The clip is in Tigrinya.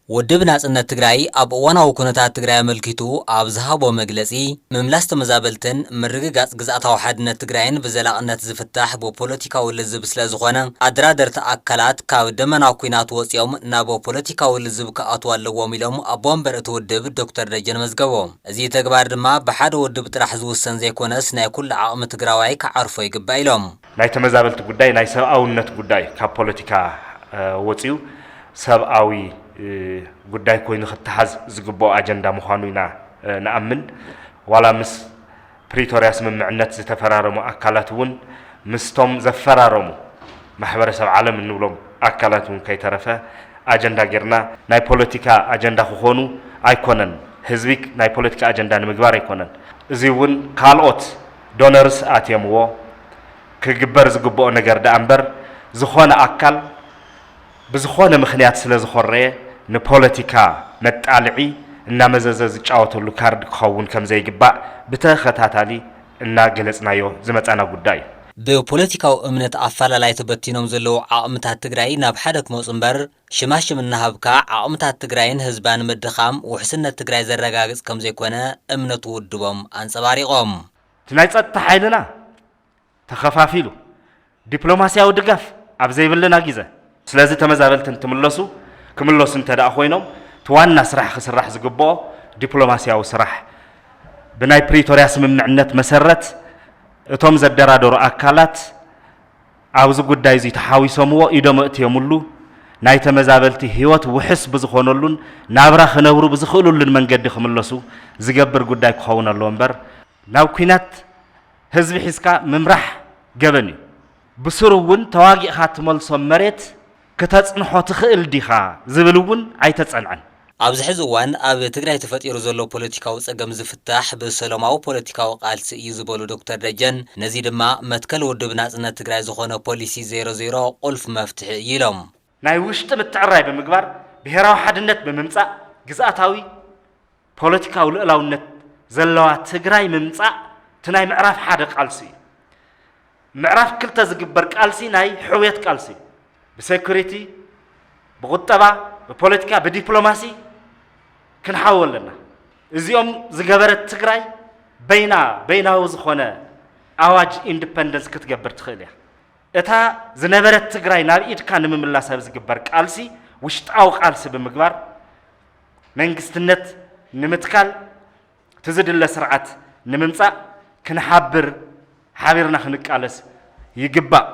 ውድብ ናጽነት ትግራይ ኣብ እዋናዊ ኩነታት ትግራይ ኣመልኪቱ ኣብ ዝሃቦ መግለጺ፣ ምምላስ ተመዛበልትን ምርግጋጽ ግዝኣታዊ ሓድነት ትግራይን ብዘላቕነት ዝፍታሕ ብፖለቲካዊ ልዝብ ስለ ዝኾነ፣ ኣደራደርቲ ኣካላት ካብ ደመና ኲናት ወጺኦም ናብ ፖለቲካዊ ልዝብ ክኣትዉ ኣለዎም ኢሎም ኣቦ ወንበር እቲ ውድብ ዶክተር ደጀን መዝገቦ። እዚ ተግባር ድማ ብሓደ ውድብ ጥራሕ ዝውሰን ዘይኮነስ ናይ ኩሉ ዓቕሚ ትግራዋይ ክዓርፎ ይግባእ ኢሎም። ናይ ተመዛበልቲ ጉዳይ ናይ ሰብኣውነት ጉዳይ ካብ ፖለቲካ፣ እ፣ ወፂኡ ሰብኣዊ፣ እ፣ ጉዳይ ኮይኑ ክተሓዝ ዝግብኦ ኣጀንዳ ምዃኑ ኢና፣ እ፣ ንኣምን። ዋላ ምስ ፕሪቶርያ ስምምዕነት ዝተፈራረሙ ኣካላት እውን ምስቶም ዘፈራረሙ ማሕበረሰብ ዓለም እንብሎም ኣካላት እውን ከይተረፈ ኣጀንዳ ጌርና ናይ ፖለቲካ ኣጀንዳ ክኾኑ ኣይኮነን። ህዝቢ ናይ ፖለቲካ ኣጀንዳ ንምግባር ኣይኮነን። እዚ እውን ካልኦት ዶነርስ ኣትየምዎ ክግበር ዝግብኦ ነገር ደኣ እምበር፣ ዝኾነ ኣካል ብዝኾነ ምኽንያት ስለ ዝኾረየ ንፖለቲካ መጣልዒ እናመዘዘ ዝጫወተሉ ካርድ ክኸውን ከም ዘይግባእ ብተኸታታሊ እናገለጽናዮ ዝመጻና ጉዳይ እዩ። ብፖለቲካዊ እምነት ኣፈላላይ ተበቲኖም ዘለዉ ዓቕምታት ትግራይ ናብ ሓደ ክመጹ እምበር፣ ሽማሽም እናሃብካ ዓቕምታት ትግራይን ህዝባን ምድኻም ውሕስነት ትግራይ ዘረጋግጽ ከም ዘይኮነ እምነቱ ውድቦም ኣንጸባሪቖም። እቲ ናይ ጸጥታ ሓይልና ተኸፋፊሉ፣ ዲፕሎማስያዊ ድጋፍ ኣብ ዘይብልና ግዘ፣ ስለዚ ተመዛበልቲ እንትምለሱ፣ ክምለሱ እንተ ደኣ ኮይኖም፣ እቲ ዋና ስራሕ ክስራሕ ዝግብኦ ዲፕሎማስያዊ ስራሕ፣ ብናይ ፕሪቶርያ ስምምዕነት መሰረት እቶም ዘደራደሩ ኣካላት ኣብዚ ጉዳይ እዚ ተሓዊሶምዎ ኢዶም ኣእትዮምሉ፣ ናይ ተመዛበልቲ ህይወት ውሕስ ብዝኾነሉን ናብራ ክነብሩ ብዝኽእሉሉን መንገዲ ክምለሱ ዝገብር ጉዳይ ክኸውን ኣለዎ እምበር፣ ናብ ኲናት ህዝቢ ሒዝካ ምምራሕ ገበን እዩ። ብስሩ እውን ተዋጊእኻ ትመልሶ መሬት ክተጽንሖ ትኽእል ዲኻ ዝብል እውን ኣይተጸንዐን። ኣብዚ ሕዚ እዋን ኣብ ትግራይ ተፈጢሩ ዘሎ ፖለቲካዊ ጸገም ዝፍታሕ ብሰላማዊ ፖለቲካዊ ቃልሲ እዩ ዝበሉ ዶክተር ደጀን፣ ነዚ ድማ መትከል ውድብ ናጽነት ትግራይ ዝኾነ ፖሊሲ ዜሮ ዜሮ ቁልፍ መፍትሒ እዩ ኢሎም። ናይ ውሽጢ ምትዕራይ ብምግባር ብሄራዊ ሓድነት ብምምጻእ ግዝኣታዊ ፖለቲካዊ ልእላውነት ዘለዋ ትግራይ ምምጻእ እቲ ናይ ምዕራፍ ሓደ ቃልሲ እዩ። ምዕራፍ ክልተ ዝግበር ቃልሲ ናይ ሕውየት ቃልሲ እዩ። ብሴኩሪቲ፣ ብቁጠባ፣ ብፖለቲካ፣ ብዲፕሎማሲ ክንሓው ኣለና። እዚኦም ዝገበረት ትግራይ በይና በይናዊ ዝኾነ ኣዋጅ ኢንዲፐንደንስ ክትገብር ትኽእል እያ። እታ ዝነበረት ትግራይ ናብ ኢድካ ንምምላስ ኣብ ዝግበር ቃልሲ ውሽጣዊ ቃልሲ ብምግባር መንግስትነት ንምትካል እቲ ዝድለ ስርዓት ንምምጻእ ክንሓብር ሓቢርና ክንቃለስ ይግባእ።